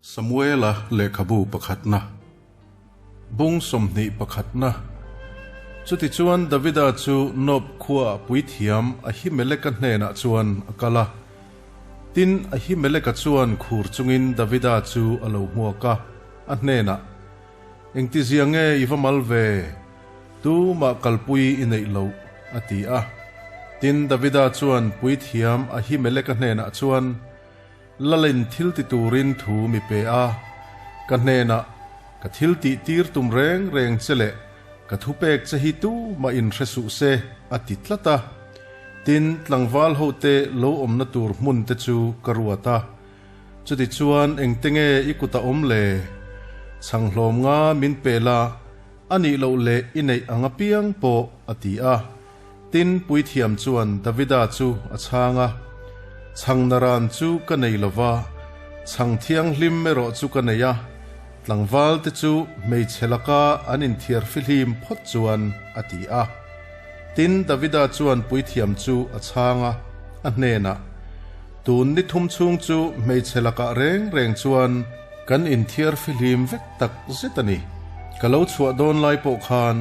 Samuela lehkhabu pakhatna, Bung 20 pakhatna. Chutichuan Davida chu Nob khuaah puithiam Ahimeleka hnenah chuan a kal a. Tin, Ahimeleka chuan khur chungin Davida chu a lo hmuak a, a hnenah, Engtizia nge i va mal ve? Tumah kalpui i neih loh, a ti a. Tin, Davida chuan puithiam Ahimeleka hnenah chuan, Lalin thil ti turin thu mi pe a, ka hnenah ka thil tih tir tum reng reng che leh ka thupek che hi tu mah in hre suh se, a ti tlat a. Tin, tlangval hote lo awmna tur hmun te chu ka ruat a. Chutichuan engte nge i kut a awm le? Chhanghlawm nga min pe la, a nih loh leh i neih ang apiang pawh, a ti a. Tin, puithiam chuan Davida chu a chhang a, Chhang naran chu ka nei lo va, chhang thianghlim erawh chu ka nei a, tlangval te chu hmeichhe laka an inthiar fihlim phawt chuan, a ti a. Tin, Davida chuan puithiam chu a chhang a, a hnenah, Tun ni thum chhung chu hmeichhe lakah reng reng chuan kan inthiar fihlim vek tak zet a ni. Ka lo chhuah dawn lai pawh khan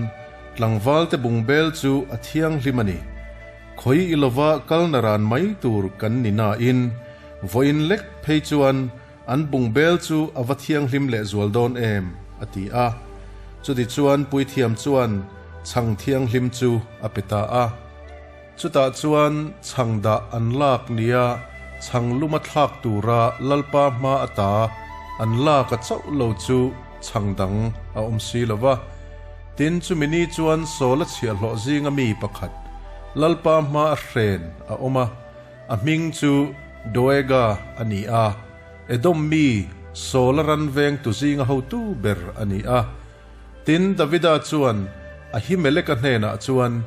Tlangvalte bungbel chu a thianghlim a ni. Khawi i lova kal na ran mai tur kan ni nain, vawiin lek phei chuan an bungbel chu a va thianghlim leh zual dawn em? a ti a. Chutichuan puithiam chuan chhang thianghlim chu a pe ta a. Chutah chuan chhang dah an lak nia chhang luma thlak tura Lalpa hma ata an lak a chauh lo chu chhang dang a awm si lo va. Tin, chumi ni chuan Saul a chhiahhlawh zinga mi pakhat Lalpa hma a hren a awm a, a hming chu Doega a ni a, Edom mi Saul a ran vengtu zinga hotu ber a ni a. Tin, Davida chuan Ahimeleka hnenah chuan,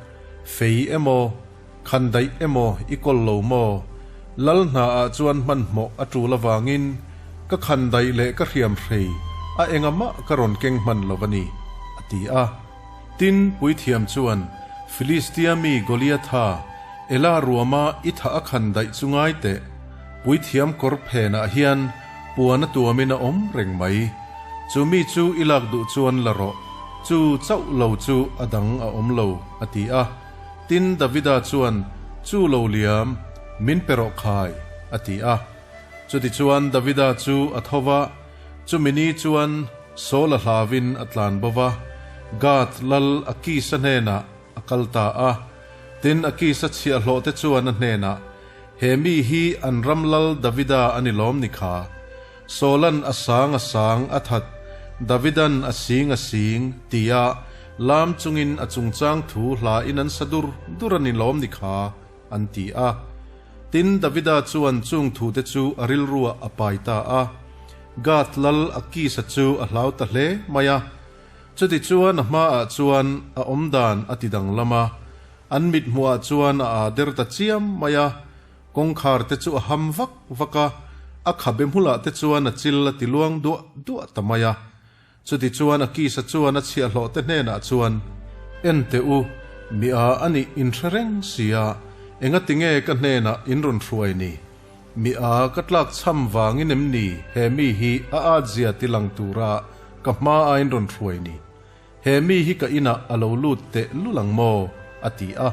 Fei emaw, khandaih emaw i kawl lo maw? Lal hnaah chuan hmanhmawh a tul avangin ka khandaih leh ka hriamhrei a engamah ka rawn keng hman lo a ni, a ti a. Tin, puithiam chuan, Filistia mi Goliatha, Ela ruama i thah a khandaih chu ngai teh, puithiam kawr phenah hian puan a tuamin a awm reng mai. Chu mi chu i lak duh chuan la rawh, chu chauh lo chu a dang a awm lo, a ti a. Tin, Davida chuan, Chu lo liam, min pe rawh khai, a ti a. Chutichuan Davida chu a tho va, chumi ni chuan Saul-a hlauvin a tlan bo va, Gath lal Akis-a hnenah a kal ta a. Tin, Akis-a chhiahhlawhte chuan a hnenah, He mi hi an ram lal Davida a ni lawm ni kha? Sawlan a sang a sang a that, Davidan a sing a sing, tia lam chungin a chungchang thu hla in an sa dur dur a ni lawm ni kha, an ti a. Tin, Davida chuan chung thute chu a rilruah a pai ta a. Gath lal Akis-a chu a hlau ta hle mai a. Chutichuan a hmaah chuan a awmdan a ti danglam a, an mithmuhah chuan a aa der ta chiam mai a. Kawngkhar te chu a ham vak vak a, a khabe hmulah te chuan a chil a ti luang duah duah ta mai a. Chutichuan Akisa chuan a chhiahhlawh te hnenah chuan, En teh u, mi a a nih in hre reng si a, engati nge ka hnenah in rawn hruai ni? Mi a ka tlak chham vangin em ni he mi hi a atzia ti lang tura ka hma a in rawn hruai ni? He mi hi ka inah a lo lut teh lul ang maw? a ti a.